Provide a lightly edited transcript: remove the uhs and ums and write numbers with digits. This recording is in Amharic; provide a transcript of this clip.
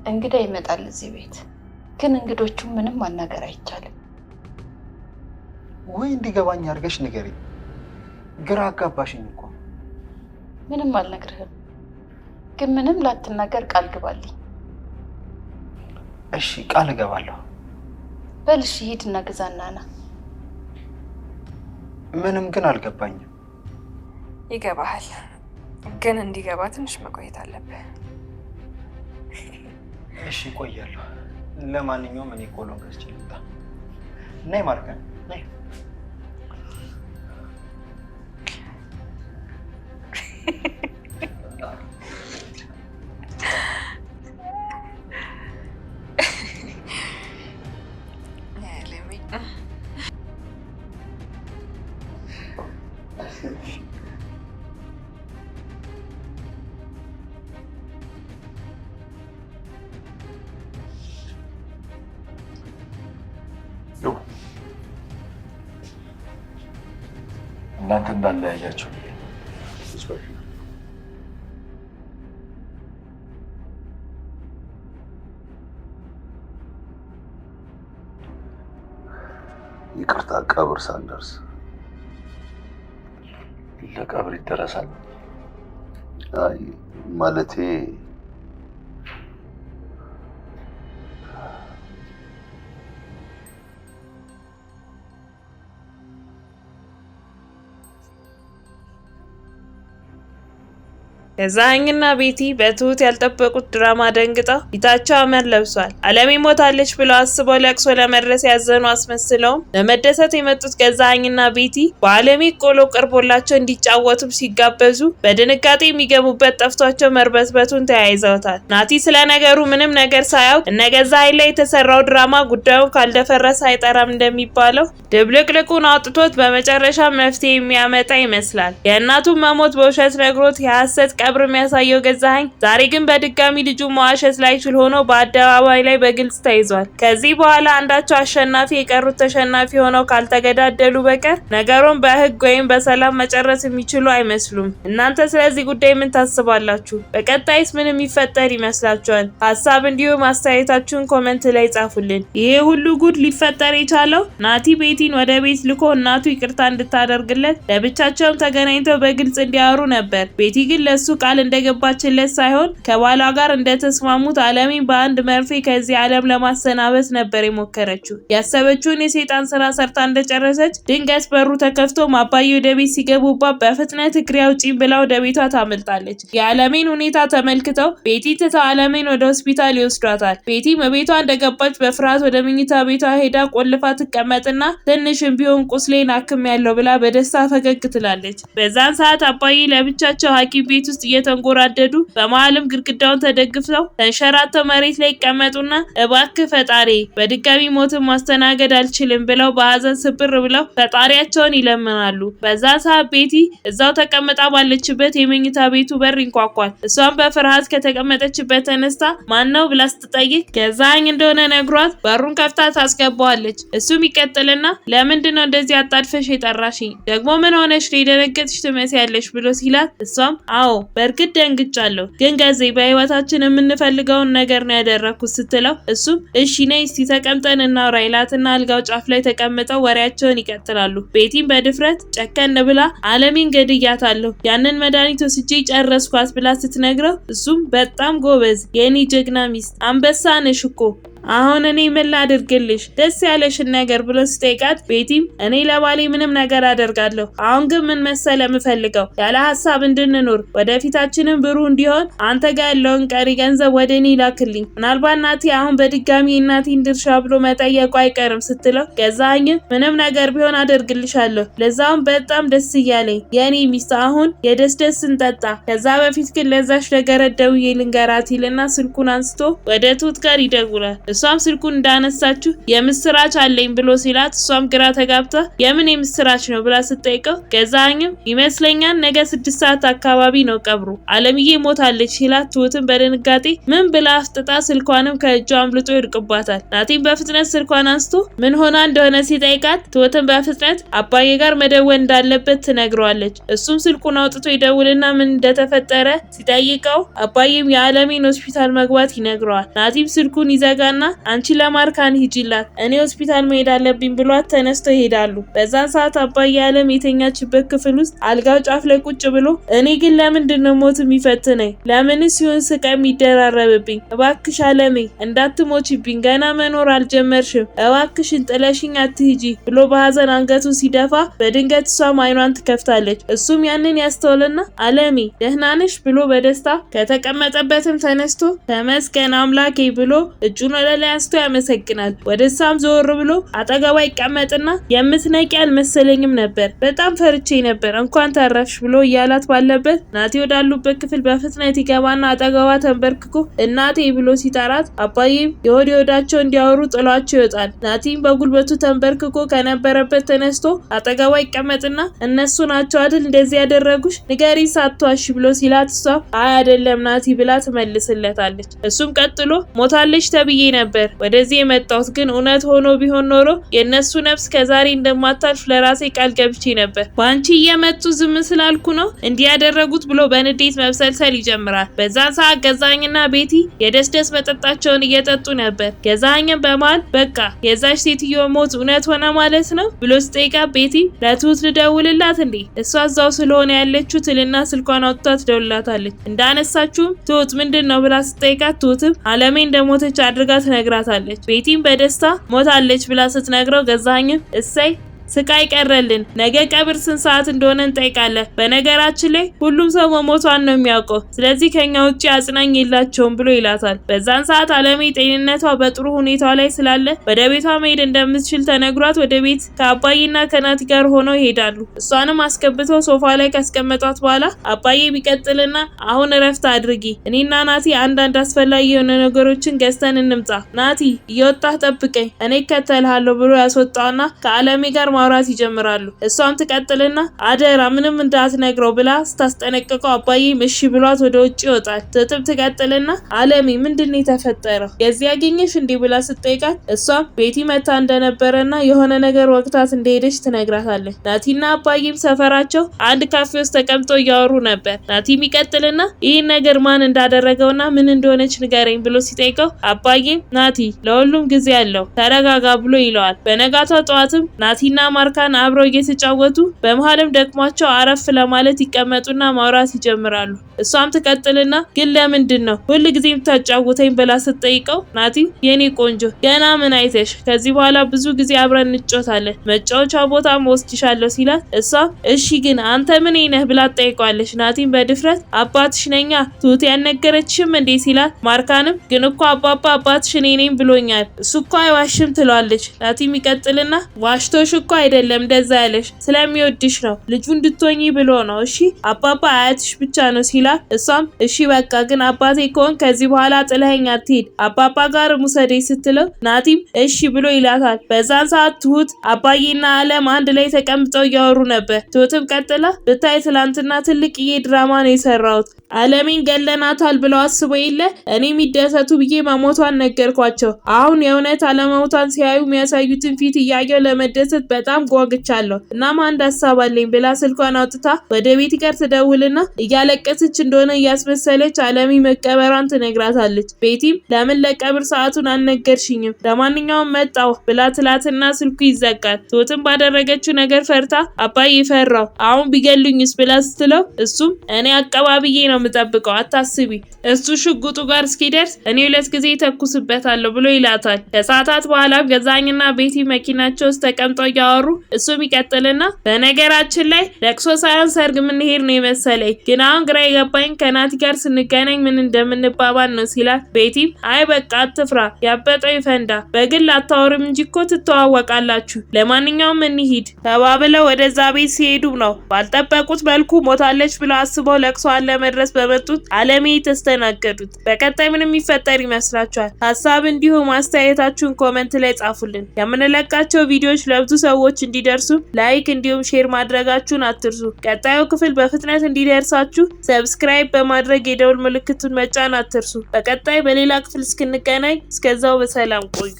እንግዳ ይመጣል እዚህ ቤት፣ ግን እንግዶቹ ምንም ማናገር አይቻልም። ወይ እንዲገባኝ አድርገሽ ንገሪኝ። ግራ አጋባሽኝ እኮ። ምንም አልነግርህም፣ ግን ምንም ላትናገር ቃል ግባልኝ። እሺ ቃል እገባለሁ። በል እሺ፣ ሂድና ግዛና ና። ምንም ግን አልገባኝም። ይገባሃል፣ ግን እንዲገባ ትንሽ መቆየት አለብህ። እሺ እቆያለሁ። ለማንኛውም እኔ ቆሎን ገዝቼ ልምጣ። ነይ ማርከን ነይ። እናንተ እንዳለያያቸው ይቅርታ፣ ቀብር ሳንደርስ። ለቀብር ይደረሳል። አይ ማለቴ ገዛኸኝና ቤቲ በትሁት ያልጠበቁት ድራማ ደንግጠው ፊታቸው አመድ ለብሷል። አለሜ ሞታለች ብለው አስበው ለቅሶ ለመድረስ ያዘኑ አስመስለውም ለመደሰት የመጡት ገዛኸኝና ቤቲ በአለሜ ቆሎ ቀርቦላቸው እንዲጫወቱም ሲጋበዙ በድንጋጤ የሚገቡበት ጠፍቷቸው መርበትበቱን ተያይዘውታል። ናቲ ስለ ነገሩ ምንም ነገር ሳያውቅ እነ ገዛኸኝ ላይ የተሰራው ድራማ ጉዳዩን ካልደፈረሰ አይጠራም እንደሚባለው ድብልቅልቁን አውጥቶት በመጨረሻ መፍትሄ የሚያመጣ ይመስላል። የእናቱን መሞት በውሸት ነግሮት የሐሰት ቀብር የሚያሳየው ገዛኸኝ ዛሬ ግን በድጋሚ ልጁ መዋሸት ላይችል ሆኖ በአደባባይ ላይ በግልጽ ተይዟል። ከዚህ በኋላ አንዳቸው አሸናፊ የቀሩት ተሸናፊ ሆነው ካልተገዳደሉ በቀር ነገሩን በሕግ ወይም በሰላም መጨረስ የሚችሉ አይመስሉም። እናንተ ስለዚህ ጉዳይ ምን ታስባላችሁ? በቀጣይስ ምን የሚፈጠር ይመስላችኋል? ሀሳብ እንዲሁም አስተያየታችሁን comment ላይ ጻፉልን። ይሄ ሁሉ ጉድ ሊፈጠር የቻለው ናቲ ቤቲን ወደ ቤት ልኮ እናቱ ይቅርታ እንድታደርግለት ለብቻቸውም ተገናኝተው በግልጽ እንዲያወሩ ነበር። ቤቲ ግን ለሱ ቃል እንደገባችለት ሳይሆን ከባሏ ጋር እንደተስማሙት አለሜን በአንድ መርፌ ከዚህ ዓለም ለማሰናበት ነበር የሞከረችው። ያሰበችውን የሰይጣን ስራ ሰርታ እንደጨረሰች ድንገት በሩ ተከፍቶ አባዬ ወደ ቤት ሲገቡባት በፍጥነት እግሬ አውጪኝ ብላ ወደ ቤቷ ታመልጣለች። የአለሜን ሁኔታ ተመልክተው ቤቲ ትተው አለሜን ወደ ሆስፒታል ይወስዷታል። ቤቲም ቤቷ እንደገባች በፍርሃት ወደ መኝታ ቤቷ ሄዳ ቆልፋ ትቀመጥና ትንሽም ቢሆን ቁስሌን አክሜያለሁ ብላ በደስታ ፈገግ ትላለች። በዛን ሰዓት አባዬ ለብቻቸው ሐኪም ቤት ውስጥ እየተንጎራደዱ በመሀልም ግድግዳውን ተደግፈው ተንሸራተው መሬት ላይ ይቀመጡና እባክህ ፈጣሪ በድጋሚ ሞትን ማስተናገድ አልችልም ብለው በሀዘን ስብር ብለው ፈጣሪያቸውን ይለምናሉ። በዛ ሰዓት ቤቲ እዛው ተቀምጣ ባለችበት የመኝታ ቤቱ በር ይንኳኳል። እሷም በፍርሃት ከተቀመጠችበት ተነስታ ማን ነው ብላ ስትጠይቅ ገዛኸኝ እንደሆነ ነግሯት በሩን ከፍታ ታስገባዋለች። እሱም ይቀጥልና ለምንድን ነው እንደዚህ አጣድፈሽ የጠራሽኝ? ደግሞ ምን ሆነሽ ነው የደነገጥሽ ትመስያለሽ ብሎ ሲላት እሷም አዎ በእርግጥ ደንግጫለሁ፣ ግን ገዜ በህይወታችን የምንፈልገውን ነገር ነው ያደረኩት ስትለው እሱም እሺ ነይ እስቲ ተቀምጠን እናውራ ይላትና አልጋው ጫፍ ላይ ተቀምጠው ወሬያቸውን ይቀጥላሉ። ቤቲም በድፍረት ጨከን ብላ አለሜን ገድያታለሁ፣ ያንን መድኃኒት ወስጄ ጨረስኳት ብላ ስትነግረው እሱም በጣም ጎበዝ የኔ ጀግና ሚስት አንበሳ ነሽ እኮ አሁን እኔ ምን ላድርግልሽ ደስ ያለሽን ነገር ብሎ ሲጠይቃት ቤቲም እኔ ለባሌ ምንም ነገር አደርጋለሁ። አሁን ግን ምን መሰለ የምፈልገው ያለ ሀሳብ እንድንኖር ወደፊታችንም ብሩህ እንዲሆን አንተ ጋር ያለውን ቀሪ ገንዘብ ወደ እኔ ላክልኝ። ምናልባት ናቲ አሁን በድጋሚ የእናቴን ድርሻ ብሎ መጠየቁ አይቀርም ስትለው ገዛኸኝም ምንም ነገር ቢሆን አደርግልሻለሁ፣ ለዛውም በጣም ደስ እያለኝ የእኔ ሚስት አሁን የደስ ደስ እንጠጣ። ከዛ በፊት ግን ለዛች ለገረድ ደውዬ ልንገራት ይልና ስልኩን አንስቶ ወደ ትሁት ጋር ይደውላል። እሷም ስልኩን እንዳነሳችው የምስራች አለኝ ብሎ ሲላት እሷም ግራ ተጋብታ የምን የምስራች ነው ብላ ስትጠይቀው ገዛኸኝም ይመስለኛል ነገ 6 ሰዓት አካባቢ ነው ቀብሩ፣ አለምዬ ሞታለች ሲላት ትሁትን በድንጋጤ ምን ብላ አፍጥጣ ስልኳንም ከእጇ አምልጦ ይወድቅባታል። ናቲም በፍጥነት ስልኳን አንስቶ ምን ሆና እንደሆነ ሲጠይቃት ትሁትን በፍጥነት አባዬ ጋር መደወል እንዳለበት ትነግረዋለች። እሱም ስልኩን አውጥቶ ይደውልና ምን እንደተፈጠረ ሲጠይቀው አባዬም የአለሜን ሆስፒታል መግባት ይነግረዋል። ናቲም ስልኩን ይዘጋና አንቺ ለማርካን ሂጂላት፣ እኔ ሆስፒታል መሄድ አለብኝ ብሏት ተነስተው ይሄዳሉ። በዛን ሰዓት አባዬ አለም የተኛችበት ክፍል ውስጥ አልጋው ጫፍ ላይ ቁጭ ብሎ እኔ ግን ለምንድን ነው ሞት የሚፈትነኝ? ለምንስ ሲሆን ስቃይ የሚደራረብብኝ? እባክሽ አለሜ እንዳትሞችብኝ፣ ገና መኖር አልጀመርሽም፣ እባክሽን ጥለሽኝ አትሂጂ ብሎ በሀዘን አንገቱን ሲደፋ በድንገት እሷም አይኗን ትከፍታለች። እሱም ያንን ያስተውልና አለሜ ደህና ነሽ ብሎ በደስታ ከተቀመጠበትም ተነስቶ ተመስገን አምላኬ ብሎ እጁን ወደ ላይ አንስቶ ያመሰግናል። ወደ እሷም ዘወር ብሎ አጠገቧ ይቀመጥና የምትነቂ አልመሰለኝም ነበር፣ በጣም ፈርቼ ነበር፣ እንኳን ተረፍሽ ብሎ እያላት ባለበት ናቲ ወዳሉበት ክፍል በፍጥነት ይገባና አጠገቧ ተንበርክኮ እናቴ ብሎ ሲጠራት አባዬም የሆድ የሆዳቸው እንዲያወሩ ጥሏቸው ይወጣል። ናቲም በጉልበቱ ተንበርክኮ ከነበረበት ተነስቶ አጠገቧ ይቀመጥና እነሱ ናቸው አይደል እንደዚህ ያደረጉሽ ንገሪ ሳትዋሽ ብሎ ሲላት እሷ አይ አይደለም ናቲ ብላ ትመልስለታለች። እሱም ቀጥሎ ሞታለች ተብዬ ነበር ወደዚህ የመጣሁት፣ ግን እውነት ሆኖ ቢሆን ኖሮ የእነሱ ነፍስ ከዛሬ እንደማታልፍ ለራሴ ቃል ገብቼ ነበር። በአንቺ እየመጡ ዝም ስላልኩ ነው እንዲህ ያደረጉት ብሎ በንዴት መብሰልሰል ይጀምራል። በዛን ሰዓት ገዛኝና ቤቲ የደስደስ መጠጣቸውን እየጠጡ ነበር። ገዛኝም በመሃል በቃ የዛች ሴትዮ ሞት እውነት ሆነ ማለት ነው ብሎ ሲጠይቃት ቤቲ ለትሁት ልደውልላት እንዴ እሷ እዛው ስለሆነ ያለችው ትልና ስልኳን አውጥታ ትደውልላታለች። እንዳነሳችውም ትሁት ምንድን ነው ብላ ስትጠይቃት ትሁትም አለሜ እንደሞተች አድርጋ ትነግራታለች። ቤቲም በደስታ ሞታለች ብላ ስትነግረው ገዛኝም እሰይ ስቃይ ቀረልን፣ ነገ ቀብር ስንት ሰዓት እንደሆነ እንጠይቃለን። በነገራችን ላይ ሁሉም ሰው መሞቷን ነው የሚያውቀው፣ ስለዚህ ከኛ ውጭ አጽናኝ የላቸውም ብሎ ይላታል። በዛን ሰዓት አለሜ ጤንነቷ በጥሩ ሁኔታ ላይ ስላለ ወደ ቤቷ መሄድ እንደምትችል ተነግሯት ወደ ቤት ከአባዬና ከናቲ ጋር ሆነው ይሄዳሉ። እሷንም አስገብተው ሶፋ ላይ ካስቀመጧት በኋላ አባዬ ቢቀጥልና አሁን እረፍት አድርጊ፣ እኔና ናቲ አንዳንድ አስፈላጊ የሆነ ነገሮችን ገዝተን እንምጣ፣ ናቲ እየወጣህ ጠብቀኝ፣ እኔ እከተልሃለሁ ብሎ ያስወጣውና ከአለሜ ጋር ማውራት ይጀምራሉ። እሷም ትቀጥልና አደራ ምንም እንዳትነግረው ብላ ስታስጠነቅቀው አባዬም እሺ ብሏት ወደ ውጭ ይወጣል። ትጥብ ትቀጥልና አለሜ ምንድን ነው የተፈጠረው የዚህ ያገኘሽ እንዲህ ብላ ስትጠይቃት እሷም ቤቲ መታ እንደነበረና የሆነ ነገር ወቅታት እንደሄደች ትነግራታለች። ናቲና አባዬም ሰፈራቸው አንድ ካፌ ውስጥ ተቀምጠው እያወሩ ነበር። ናቲም ይቀጥልና ይህን ነገር ማን እንዳደረገውና ምን እንደሆነች ንገረኝ ብሎ ሲጠይቀው አባዬም ናቲ ለሁሉም ጊዜ አለው ተረጋጋ ብሎ ይለዋል። በነጋታው ጠዋትም ናቲና ማርካን አብረው እየተጫወቱ በመሀልም ደክሟቸው አረፍ ለማለት ይቀመጡና ማውራት ይጀምራሉ። እሷም ትቀጥልና ግን ለምንድን ነው ሁል ጊዜ የምታጫውተኝ ብላ ስትጠይቀው ናቲ የኔ ቆንጆ ገና ምን አይተሽ፣ ከዚህ በኋላ ብዙ ጊዜ አብረን እንጫወታለን፣ መጫወቻ ቦታም ወስድሻለሁ ሲላት እሷ እሺ ግን አንተ ምን ነህ ብላ ትጠይቋለች። ናቲም በድፍረት አባትሽ ነኛ ትሁት ያልነገረችሽም እንዴ ሲላት ማርካንም ግን እኮ አባባ አባትሽ እኔ ነኝ ብሎኛል፣ እሱ እኮ አይዋሽም ትለዋለች። ናቲም ይቀጥልና ዋሽቶሽ እኮ አይደለም እንደዛ ያለሽ ስለሚወድሽ ነው ልጁ እንድትሆኚ ብሎ ነው። እሺ አባባ አያትሽ ብቻ ነው ሲላት እሷም እሺ በቃ ግን አባቴ ከሆን ከዚህ በኋላ ጥለኸኝ አትሂድ አባባ ጋር ሙሰደኝ ስትለው ናቲም እሺ ብሎ ይላታል። በዛን ሰዓት ትሁት አባዬና አለም አንድ ላይ ተቀምጠው እያወሩ ነበር። ትሁትም ቀጥላ ብታይ ትላንትና ትልቅዬ ድራማ ነው የሰራሁት፣ አለሜን ገለናታል ብለው አስበው የለ እኔ የሚደሰቱ ብዬ መሞቷን ነገርኳቸው። አሁን የእውነት አለመሞቷን ሲያዩ የሚያሳዩትን ፊት እያየው ለመደሰት በጣም ጓግቻለሁ። እናም አንድ ሀሳብ አለኝ ብላ ስልኳን አውጥታ ወደ ቤቲ ጋር ትደውልና እያለቀሰች እንደሆነ እያስመሰለች አለሚ መቀበሯን ትነግራታለች። ቤቲም ለምን ለቀብር ሰዓቱን አልነገርሽኝም? ለማንኛውም መጣሁ ብላ ትላትና ስልኩ ይዘጋል። ትሁትም ባደረገችው ነገር ፈርታ አባዬ ፈራው አሁን ቢገሉኝስ ብላ ስትለው እሱም እኔ አቀባብዬ ነው የምጠብቀው አታስቢ፣ እሱ ሽጉጡ ጋር እስኪደርስ እኔ 2 ጊዜ ተኩስበታለሁ ብሎ ይላታል። ከሰዓታት በኋላም ገዛኝና ቤቲ መኪናቸው ውስጥ ተቀምጠው እያወሩ እሱም ይቀጥልና በነገራችን ላይ ለቅሶ ሳይሆን ሰርግ የምንሄድ ነው የመሰለኝ፣ ግን አሁን ግራ የገባኝ ከናቲ ጋር ስንገናኝ ምን እንደምንባባል ነው ሲላት፣ ቤቲም አይ በቃ አትፍራ፣ ያበጠው ይፈንዳ፣ በግል አታወሪም እንጂ እኮ ትተዋወቃላችሁ፣ ለማንኛውም እንሂድ ተባብለው ወደዛ ቤት ሲሄዱ ነው ባልጠበቁት መልኩ ሞታለች ብለው አስበው ለቅሷን ለመድረስ ድረስ በመጡት አለሜ የተስተናገዱት። በቀጣይ ምን የሚፈጠር ይመስላችኋል? ሀሳብ እንዲሁም አስተያየታችሁን comment ላይ ጻፉልን። የምንለቃቸው ቪዲዮዎች ለብዙ ሰዎች እንዲደርሱ like እንዲሁም share ማድረጋችሁን አትርሱ። ቀጣዩ ክፍል በፍጥነት እንዲደርሳችሁ subscribe በማድረግ የደውል ምልክቱን መጫን አትርሱ። በቀጣይ በሌላ ክፍል እስክንገናኝ እስከዛው በሰላም ቆዩ።